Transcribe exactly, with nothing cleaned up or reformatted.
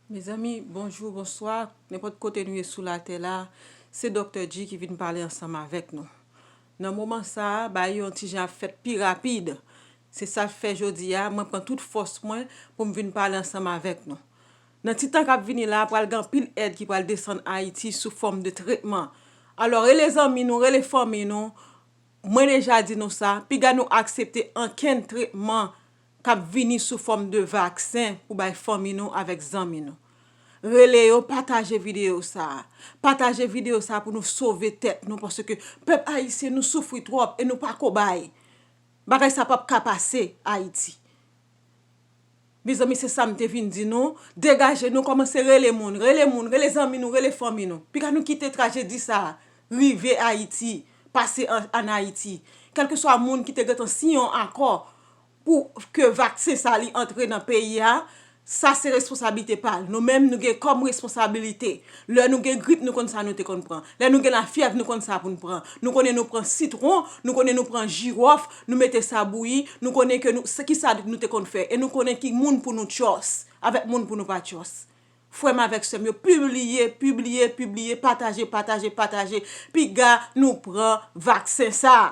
Mezanmi, bonjou, bonswa. Nenpòt kote nou ye sou latè la, se Doktè G ki vin pale ansanm avèk nou. Nan moman sa a, bagay yo yon ti jan ap fèt pi rapid. Se sa k fè jodi a, mwen pran tout fòs mwen pou m vin pale ansanm avèk nou. Nan ti tan k ap vini la, pral gen anpil èd ki pral desann Ayiti sou fòm de tretman. Alò, rele zanmi nou, rele fanmi nou. Mwen deja di nou sa, piga nou aksepte ankenn tretman k ap vini sou fòm de vaksen pou bay fanmi nou avèk zanmi nou. Rele yo, pataje videyo sa a. Pataje videyo sa a pou nou sove tèt nou, paske pèp ayisyen nou soufri twòp e nou pa kobay. Bagay sa p ap ka pase Ayiti. Mezanmi, se sa m te vin di nou. Degaje nou, kòmanse rele moun, rele moun, rele zanmi nou, rele fanmi nou. Piga nou kite trajedi sa a rive Ayiti, pase an, an Ayiti. Kèlkeswa moun ki te gentan siyen yon akò pou ke vaksen sa li antre nan peyi a, sa se responsablite pa l. Nou menm, nou gen kòm responsablite. Lè nou gen grip, nou konn sa nou te konn pran. Lè nou gen lafyèv, nou konn sa pou n pran. Nou konnen nou pran sitwon, nou konnen nou pran jiwòf, nou mete sa bouyi, nou konnen ke nou, se ki sa nou te konn fè. E nou konnen ki moun pou nou tchòs, avèk moun pou nou pa tchòs. Frè m avèk sè m yo, pibliye, pibliye, pibliye, pataje, pataje, pataje. Piga nou pran vaksen sa a.